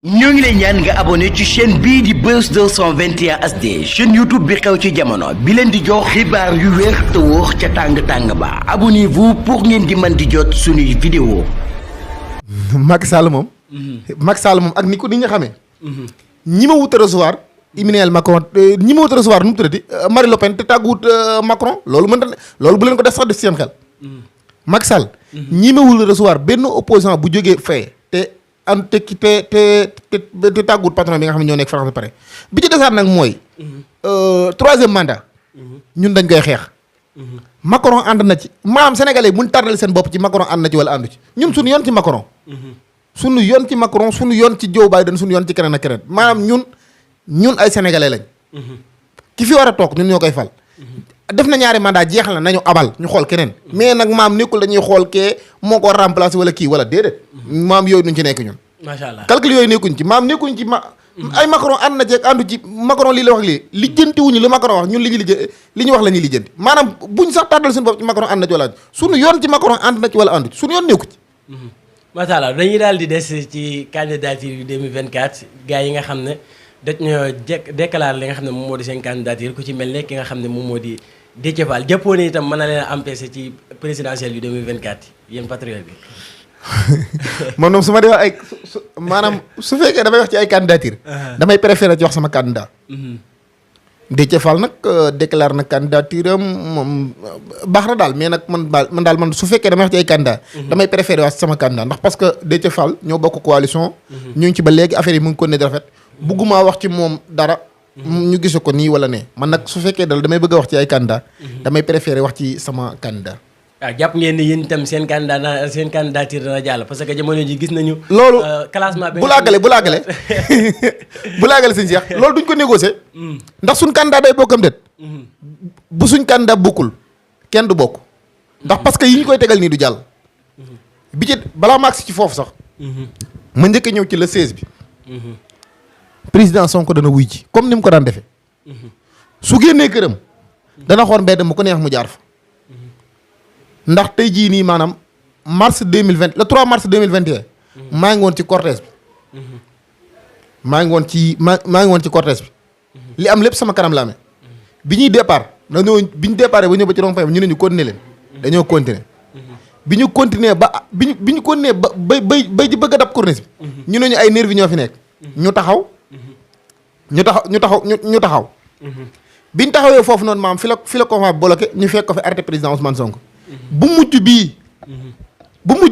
ñoo ngi lay ñaan nga abonné ci chaîne bii di Buzz 221 HD chaîne YouTube bi xew ci jamono bi leen di jox xibaar yu wér te wóor ca tàng-tàng ba abonnez-vous pour ngeen di mën di jot suñuy vidéo. Macky Sall moom. ak ni nga xamee. ñi ma wut a recevoir. Emmanuel Macron ñi ma wut a recevoir nu mu tuddati Marine Le Pen te tàgguwut Macron loolu mën na loolu bu leen ko def sax def seen xel. Macky Sall. ñi ma wut a recevoir benn opposant bu jógee fee te tàgguwut patron bi nga xam ne ñoo nekk France ba pare bi ci desaat nag mooy. troisième mandat. ñun dañ koy xeex. Macron ànd na ci maanaam sénégalais yi mun tardal seen bopp ci Macron ànd na ci wala àndu ci ñun suñu yoon ci Macron. suñu yoon ci Macron suñu yoon ci Joe Biden suñu yoon ci keneen ak keneen maanaam ñun ay sénégalais lañ. ki fi war a toog ñun ñoo koy fal. def na ñaari mandat jeexal na nañu abal ñu xool keneen. mais nag maam nekkul dañuy xool kee moo ko remplacer wala kii wala déedéet. maam yooyu duñ ci nekk ñun. macha allah calcul yooyu nekkuñ ci maam nekkuñ ci ay Macron ànd na ci ak àndu ci Macron lii la wax lii lijjanti wuñu li Macron wax ñun li ñu wax la ñuy lijjanti maanaam buñ sax tàddal suñu bopp ci Macron ànd na ci wala àndu suñu yoon ci Macron ànd na ci wala àndu ci suñu yoon nekku ci. macha allah dañuy daal di des ci candidature yu 2024 gars yi nga xam ne dañoo déclaré li nga xam ne moom moo di seen candidature ku ci mel ne ki nga xam ne moom moo di Déthié Fall jàppoon ne itam mën na leen a empêcher ci présidentielle yu 2024 yéen patriote bi. man moom su ma dee wax ay maanaam su fekkee damay wax ci ay candidature damay préféré ci wax sama candidat. Déthié Fall nag déclaré na candidature am moom baax na daal mais nag man su fekkee damay wax ci ay candidat damay préféré wax ci sama candidat ndax parce que Déthié Fall ñoo bokk coalition. ñu ngi ci ba léegi affaire yi mu ngi ko ne di rafet. bugguma wax ci moom dara. ñu gisu ko nii wala ne man nag su fekkee dal damay bëgg a wax ci ay candidat damay préféré wax ci sama candidat. waaw jàpp ngeen ni yéen itam seen candidature dana jàll parce que jamono ji gis nañu. loolu classement bi bu laagale bu laagale sëñ Cheikh loolu duñ ko négocier. ndax suñ candidat day bokkam déet. bu suñ candidat bokkul kenn du bokk. ndax parce que yi ñu koy tegal nii du jàll. bi ci balaa ma agsi ci foofu sax. ma njëkk a ñëw ci le 16 bi. président Sonko dana wuy ji comme ni mu ko daan defee. su génnee këram. dana xool mbedd mu ko neex mu jaar fa. ndax tey jii nii maanaam mars 2020 le 3 mars 2021. maa ngi woon ci cortège bi. maa ngi woon ci cortège bi. li am lépp sama kanam la amee. bi ñuy départ bi ñu départ ba ñëw ba ci rond-point bi ñu ne ñu continuer leen. dañoo continuer. bi ñu continuer ba bi ñu continuer ba bay di bëgg a dab corniche bi. ñu ne ñu ay nervi ñoo fi nekk. ñu taxaw. bi ñu taxawee foofu noonu maam fi la convoi bloqué ñu fekk ko fi arrêté président Ousmane Sonko. bu mujj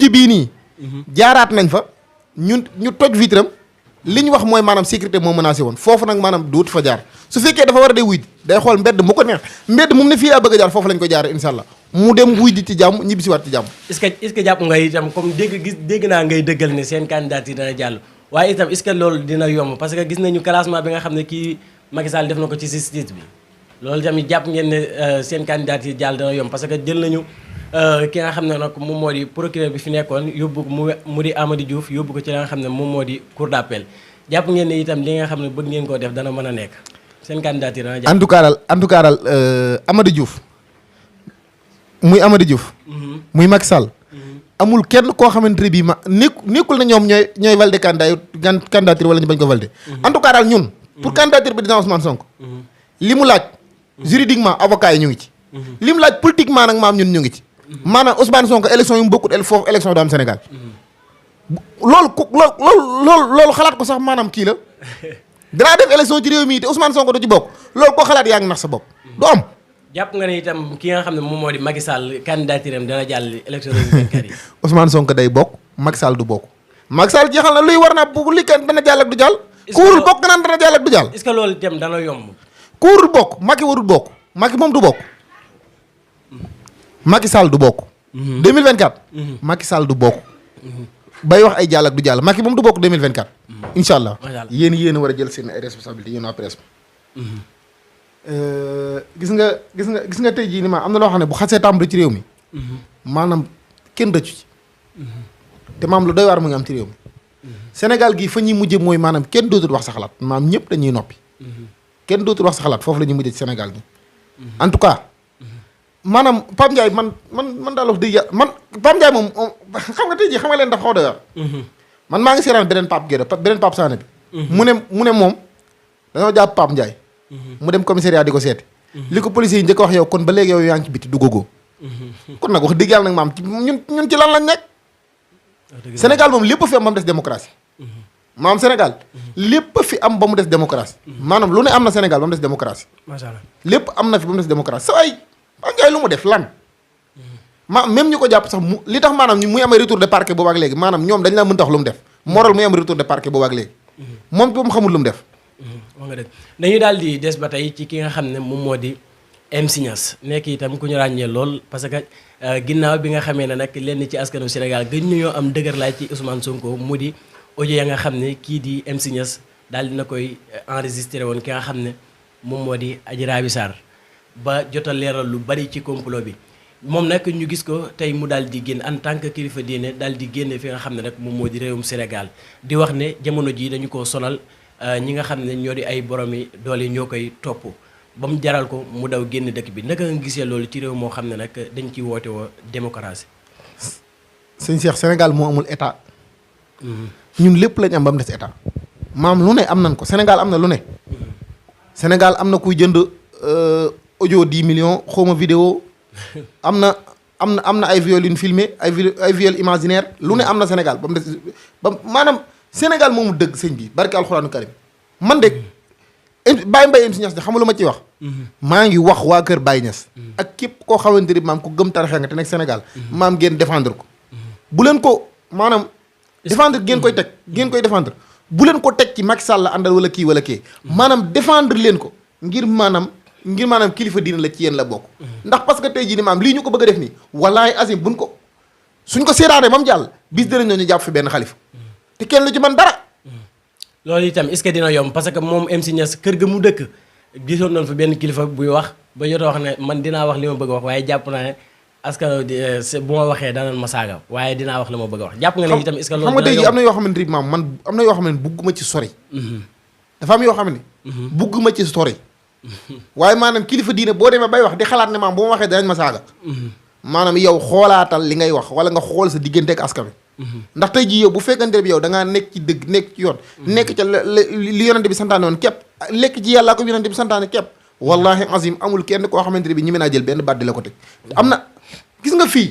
bii nii. jaaraat nañ fa ñu toj vitram li ñu wax mooy maanaam sécurité moo menacé woon foofu nag maanaam duut fa jaar su fekkee dafa war a dee wuy day xool mbedd mu ko neex mbedd mu ne fii laa bëgg a jaar foofu lañ ko jaaree incha allah mu dem wuy di ci jàmm ñibbisiwaat ci jàmm. est-ce que jàpp nga itam comme dégg naa ngay dëggal ne seen candidature dana jàll waaye itam est-ce que loolu dina yomb parce que gis nañu classement bi nga xam ne kii Macky Sall def na ko ci justice bi loolu tamit jàpp ngeen ne seen candidature jàll dana yomb parce que jël nañu ki nga xam ne nag moom moo di procureur bi fi nekkoon yóbbu ko mu di Amady Diouf yóbbu ko ci la nga xam ne moom moo di cour d'appel jàpp ngeen ne itam li nga xam ne bëgg ngeen koo def dana mën a nekk seen candidature dana jàll. en tout cas daal Amady Diouf muy Amady Diouf. muy Macky Sall. amul kenn koo xamante ne bii nekkul na ñoom ñooy validé candidature wala ñu bañ ko validé. en tout cas daal ñun. pour candidature président Ousmane Sonko. li mu laaj. juridiquement avocat yi ñu ngi ci. li mu laaj politiquement nag maam ñun ñu ngi ci. maanaam Ousmane Sonko élection yu mu bokkut foofu élection du am Sénégal. loolu xalaat ko sax maanaam kii la. danaa def élection ci réew mi te Ousmane Sonko du ci bokk loolu koo xalaat yaa ngi nax sa bopp du am. jàpp nga ne itam ki nga xam ne moom moo di Macky Sall candidature am dana jàll élection 2024 yi. Ousmane Sonko day bokk Macky Sall du bokk. Macky Sall jeexal na luy war naa bu li kan dana jàll ak du jàll. ku warul bokk nga naan dana jàll ak du jàll. est-ce que loolu itam dana yomb. ku warul bokk Macky warul bokk Macky moom du bokk. Macky Sall du bokk. 2024. Macky Sall du bokk. bay wax ay jàll ak du jàll Macky moom du bokk 2024. incha allah yéen a war a jël seen ay responsabilités yéen waa presse bi. gis nga tey jii ni ma am na loo xam ne bu xasee tàmbali ci réew mi. maanaam kenn rëccu ci. te maam lu doy waar mu ngi am ci réew mi. Sénégal gii fa ñuy mujje mooy maanaam kenn dootul wax sa xalaat maam ñëpp dañuy noppi. kenn dootul wax sa xalaat foofu la ñuy mujjee ci Sénégal gi. en tout cas maanaam Pape Ndiaye man daal wax dëgg yàlla man Pape Ndiaye moom xam nga tey jii xam nga leen dafa xaw doy waar. man maa ngi seeraan beneen Pape Guèye beneen Pape Sané bi. mu ne moom dañoo jàpp Pape Ndiaye. mu dem commissariat di ko seeti. li ko policiers yi njëkk a wax yow kon ba léegi yow yaa ngi ci biti du góogoo. kon nag wax dëgg yàlla nag maam ñun ci lan lañ nekk. Sénégal moom lépp fi am ba mu des démocratie. maam Sénégal lépp fi am ba mu des démocratie. maanaam lu ne am na Sénégal ba mu des démocratie. macha allah lépp am na fi ba mu des démocratie sa ay Pape Ndiaye lu mu def lan. même ñu ko jàpp sax li tax maanaam muy amee retour de parquet boobu ak léegi maanaam ñoom dañ la mën tax lu mu def moral muy am retour de parquet boobu ak léegi moom boobu xamul lu mu def. wax nga dëgg dañuy daal di des ba tey ci ki nga xam ne moom moo di MC Niass nekk itam ku ñu ràññee lool parce que ginnaaw bi nga xamee ne nag lenn ci askanu Sénégal gën ñoo am dëgër laaj ci Ousmane Sonko mu di audio ya nga xam ne kii di MC Niass daal dina koy enregistré woon ki nga xam ne moom moo di Adji Raby Sarr ba jotal leeral lu bari ci complot bi moom nag ñu gis ko tey mu daal di génn en tant que kilifa diine daal di génne fi nga xam ne nag moom moo di réewum Sénégal di wax ne jamono jii dañu ko sonal ñi nga xam ne ñoo di ay boromi doole ñoo koy topp ba mu jaral ko mu daw génn dëkk bi naka nga gisee loolu ci réew moo xam ne nag dañ ci woote woo démocratie. sëñ Cheikh Sénégal moo amul état. ñun lépp lañ am ba mu des état. maam lu ne am nañ ko Sénégal am na lu ne. Sénégal am na kuy jënd audio 10 millions xawma vidéo am na ay viol yu filmé ay viol imaginaire lu ne am na Sénégal ba mu des ba maanaam Sénégal moomu dëgg sëñ bi barke alxuraanu karim man de Baye Mbaye MC Niass de xam nga lu ma ciy wax. maa ngi wax waa kër Baye Niass. ak képp koo xamante ni maam ku gëm taraxe nga te nekk Sénégal. maam ngeen défendre ko. bu leen ko maanaam. défendre ngeen koy teg ngeen koy défendre. bu leen ko teg ci Macky Sall la àndal wala kii wala kii. maanaam défendre leen ko ngir maanaam kilifa diina la ci yéen la bokk. ndax parce que tey jii ni maam lii ñu ko bëgg a def nii. wallaahi azim suñ ko seetaanee ba mu jàll bis dinañ ñoo ñu jàpp fi benn xalifa. te kenn lu ci man dara. loolu itam est-ce que dina yomb parce que moom MC Niass kër ga mu dëkk gisoon nañ fa benn kilifa buy wax ba jot a wax ne man dinaa wax li ma bëgg a wax waaye jàpp naa ne askan bu ma waxee danañ ma saaga waaye dinaa wax li ma bëgg a wax jàpp nga ne itam est-ce que loolu xam nga tey jii am na yoo xamante ni maam man am na yoo xam ne bugguma ci sori. dafa am yoo xam ne bugguma ci sori. waaye maanaam kilifa diine boo demee bay wax di xalaat ne maam bu ma waxee danañ ma saaga. maanaam yow xoolaatal li ngay wax wala nga xool sa diggante ak askan wi. ndax tey jii yow bu fekkante bi yow da ngaa nekk ci dëgg nekk ci yoon. nekk ca li yonante bi santaane woon képp lekk ci yàlla ko yonante bi santaane képp. wallahi azim amul kenn koo xamante ne bi ñi mën naa jël benn baat di la ko teg. am na gis nga fii.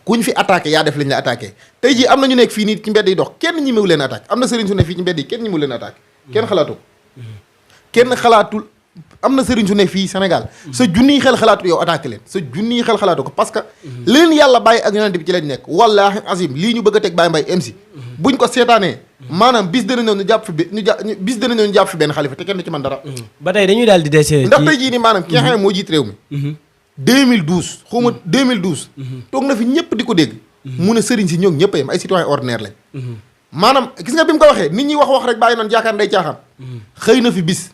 kuñ fi attaqué yaa def lañ la attaqué tey jii am na ñu nekk fii nii ci mbedd yi dox kenn ñi mewu leen attaqué am na sëriñ su ne fii ci mbedd yi kenn ñi mewu leen attaqué. kenn xalaatu kenn xalaatul am na sëriñ su ne fii Sénégal sa junniy xel xalaatu yow attaqué leen sa junniy xel xalaatu ko parce que leen yàlla bàyyi ak yonent bi ci lañ nekk wallahi azim lii ñu bëgg a teg Baye Mbaye MC buñ ko seetaanee maanaam bis dana ñëw ñu jàpp fi bis dana ñëw ñu jàpp fi benn xalifa te kenn du ci mën dara. ba tey dañuy daal di dese ndax tey jii nii maanaam ki nga xam ne moo jiit réew mi 2012 xaw ma 2012 toog na fi ñëpp di ko dégg mu ne sëriñ si ñoom ñëpp a yem ay citoyen ordinaire lañ maanaam gis nga bi mu ko waxee nit ñi wax rek bàyyi noonu jaakaar nday caaxaan xëy na fi bis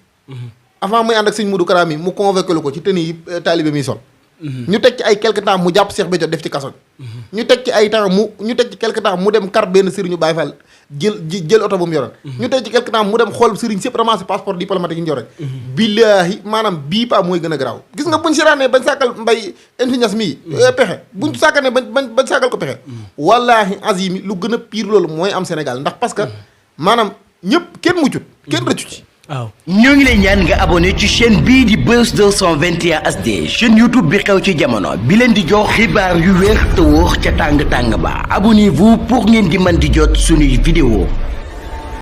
avant muy ànd ak sëñ Modou Kara mi mu convoqué ko ci tenue yi taalibe mi sol ñu teg ci ay quelque temps mu jàpp Cheikh Béthio def ci kaso bi ñu teg ci ay temps ñu teg ci quelque temps mu dem kar benn sëriñu Baye Fall jël oto bu mu yoroon ñu teg ci quelque temps mu dem xool sëriñ sépp ramasser passeport diplomatique yi ñu yoroon billaahi maanaam bii pa mooy gën a garaaw gis nga buñ siraanee bañ sàkkal Mbaye MC Niass mii pexe buñ sàkkanee bañ sàkkal ko pexe wallaahi azimi lu gën a pire loolu mooy am Sénégal ndax parce que maanaam ñëpp kenn muccut kenn rëccu ci waaw ñoo ngi lay ñaan nga abonné ci chaîne bii di Buzz 221 HD chaîne YouTube bi xew ci jamono bi leen di jox xibaar yu wér te wóor ca tàng tàng ba abonnez-vous pour ngeen di mën di jot suñuy vidéo